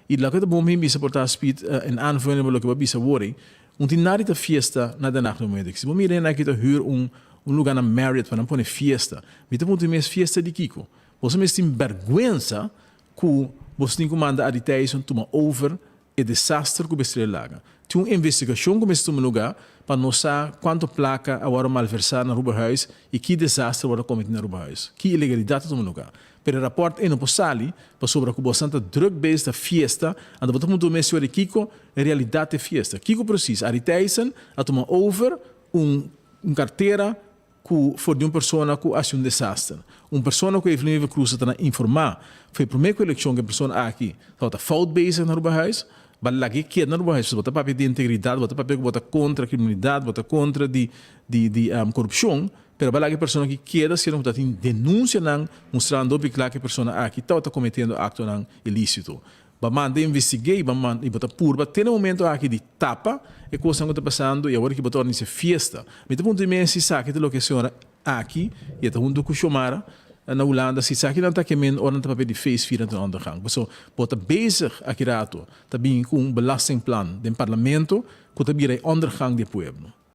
I loke ta bon mi bisa por ta speed en aanvulling op loke bo a bisa awor ei, un tin nada di ta fiesta na Den Haag na momento aki. Si bo mira hende aki ta huur un luga na Marriott pa nan pone fiesta, mi ta puntra mi mes fiesta di kiko? Boso mes tin berguensa ku boso tin ku manda Arie Thijssen tuma over e desaster ku mester e laga. Tin un investigashon ku mester tuma lugá pa nos sa kuantu plaka a wòrdu malversá na Arubahuis i ki desaster wòrdu kometí na Arubahuis, ki ilegalidat a tuma lugá. Pero e rapòrt ei no por sali pasobra ku bosan ta drùk bezig ta fiesta, anto bo ta puntra bo mes si ora kiko en realidat e fiesta. Kiko presis? Arie Thijssen a tuma over un un kartera ku for di un persona ku hasi un desaster. Un persona ku Evelyn Wever Croes ta na informá for e promé ku elekshon ku e persona aki tabata fout bezig na Arubahuis, ba laga e keda na Arubahuis pasobra bo ta papia di integridat, bo ta papia ku bo ta kontra kriminalidat, bo ta kontra di di di korupshon, pero ba laga e persona aki keda siendo ku ta tin denunsianan mustrando hopi kla ku e persona aki tabata kometiendo aktonan ilisito. Ba manda investig'é i ba manda i bo ta purba te na momento aki di tapa e kosnan ku ta pasando i awor ki bo ta organisa fiesta. Mi ta puntra mi mes si esaki ta loke e señora aki i e ta huntu ku Xiomara na Hulanda si esaki nan ta kemen ora nan ta papia di feestvieren ten ondergang. Pasobra bo ta bezig aki rato ta bini ku un belastingplan den parlamento ku ta bira e ondergang di e pueblo.